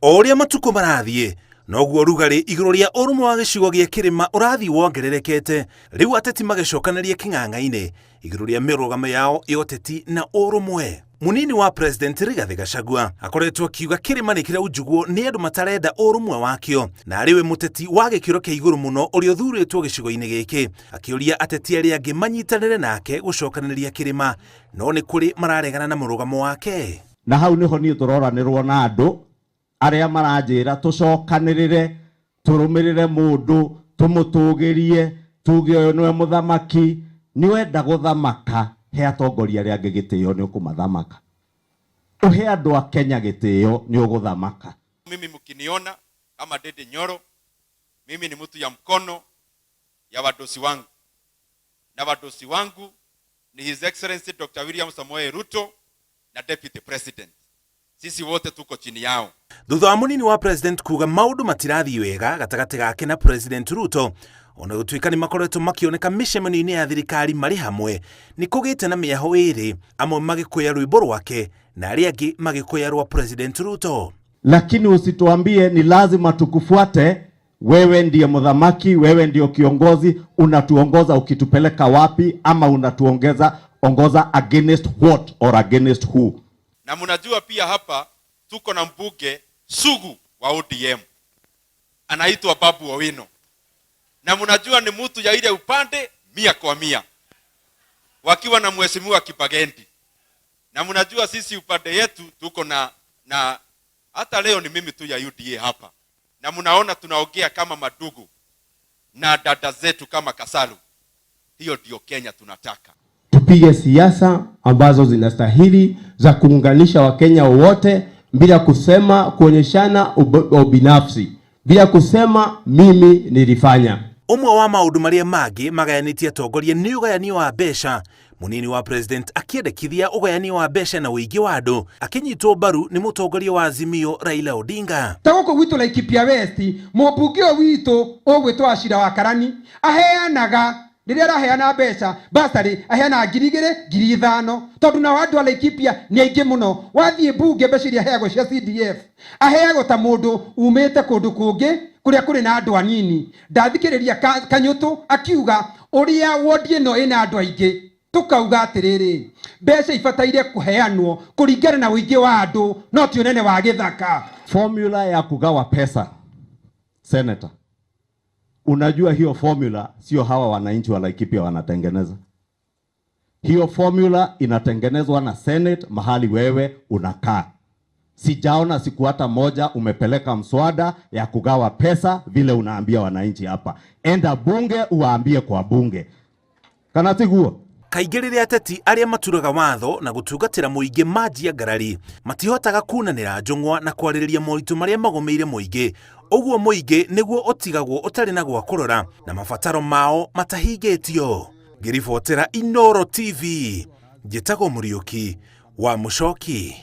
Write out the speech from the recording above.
O ũrĩa matukũ marathiĩ, noguo rugarĩ igũrũ rĩa ũrũmwe wa gĩcigo gĩa kĩrĩma ũrathiĩ wongererekete, rĩu ateti magĩcokanĩria kĩng'ang'a-inĩ igũrũ rĩa mĩrũgamo yao ya ũteti na ũrũmwe. Mũnini wa President Rigathĩ Gachagua akoretwo akiuga kĩrĩma nĩ kĩraunjugwo nĩ andũ matarenda ũrũmwe wakĩo, na arĩ we mũteti wa gĩkĩro kĩa igũrũ mũno ũrĩa ũthurĩtwo gĩcigo-inĩ gĩkĩ, akĩũria ateti arĩa angĩ manyitanĩre nake gũcokanĩrĩria kĩrĩma, no nĩ kũrĩ mararegana na mũrũgamo wake. Na hau nĩho niĩ tũroranĩrwo na andũ arĩa maranjĩra tũcokanĩrĩre, tũrũmĩrĩre mũndũ, tũmũtũgĩrie, tuge ũyũ nĩwe mũthamaki. Nĩwenda gũthamaka, he atongoria arĩa angĩ gĩtĩo nĩ ũkũmathamaka. Ũhe andũ a Kenya gĩtĩo nĩ ũgũthamaka. Mimi mkiniona kama Ndindi Nyoro, mimi ni mtu ya mkono ya wadosi wangu, na wadosi wangu ni His Excellency Dr. William Samoei Ruto na Deputy President. Sisi wote tuko chini yao. Thutha wa mũnini wa President kuga maũndũ matirathiĩ wega gatagatĩ gake na President Ruto, ona gũtuĩka nĩ makoretwo makĩoneka mĩcemanio-inĩ ya thirikari marĩ hamwe, nĩ kũgĩte na mĩaho ĩrĩ, amwe magĩkũya rwĩmbo rwake na arĩa angĩ magĩkũya rwa President Ruto. Lakini usituambie ni lazima tukufuate, wewe ndiye muthamaki, wewe ndio kiongozi, unatuongoza ukitupeleka wapi ama unatuongeza ongoza against what or against who? Na mnajua pia hapa tuko na mbunge sugu wa ODM anaitwa Babu Owino, na mnajua ni mtu ya ile upande 100 kwa 100, wakiwa na mheshimiwa Kibagendi, na mnajua sisi upande yetu tuko na hata leo ni mimi tu ya UDA hapa, na mnaona tunaongea kama madugu na dada zetu kama Kasalu. Hiyo ndio Kenya tunataka. Tupige siasa ambazo zinastahili za kuunganisha Wakenya wote bila kusema kuonyeshana ubinafsi, bila kusema mimi nilifanya. Ũmwe wa maũndũ marĩa mangĩ magayanĩtie atongoria nĩ ũgayanio wa mbeca. Mũnini wa President akĩendekithia ũgayanio wa mbeca na ũingĩ wa andũ, akĩnyitwo mbaru nĩ mũtongoria wa Azimio Raila Odinga. Ta gũkũ gwitũ Laikipia West, mũmbunge ũyũ witũ ũgwĩtwo Achira wa Karani aheanaga, rĩrĩa araheana mbeca basarĩ aheanaga 2000, 5000, tondũ nao andũ a Laikipia nĩ aingĩ mũno. Wathiĩ mbunge, mbeca iria aheagwo cia CDF aheagwo ta mũndũ umĩte kũndũ kũngĩ kũrĩa kũrĩ na andũ anini. Ndathikĩrĩria Kanyũtũ akiuga ũrĩa wondi ĩno ĩna andũ aingĩ, tukauga atĩrĩrĩ, mbeca ibataire kũheanwo kũringana na ũingĩ wa andũ, no ti ũnene wa gĩthaka. Formula ya kugawa pesa, Senator, unajua hiyo formula sio hawa wananchi wa Laikipia wanatengeneza. Hiyo formula inatengenezwa na Senate mahali wewe unakaa. Sijaona siku hata moja umepeleka mswada ya kugawa pesa vile unaambia wananchi hapa. Enda bunge uwaambie kwa bunge. Kana tiguo? Kaingĩ rĩrĩa ateti arĩa maturaga watho na gũtungatĩra mũingĩ manjia ngarari, matihotaga kunanĩra njũng'wa na kwarĩrĩria moritũ marĩa magũmĩire mũingĩ. Ũguo mũingĩ nĩguo ũtigagwo ũtarĩ na gwa kũrora na mabataro mao matahingĩtio. Ngĩribotera Inooro TV, njĩtagwo Mũriũki wa Mũcoki.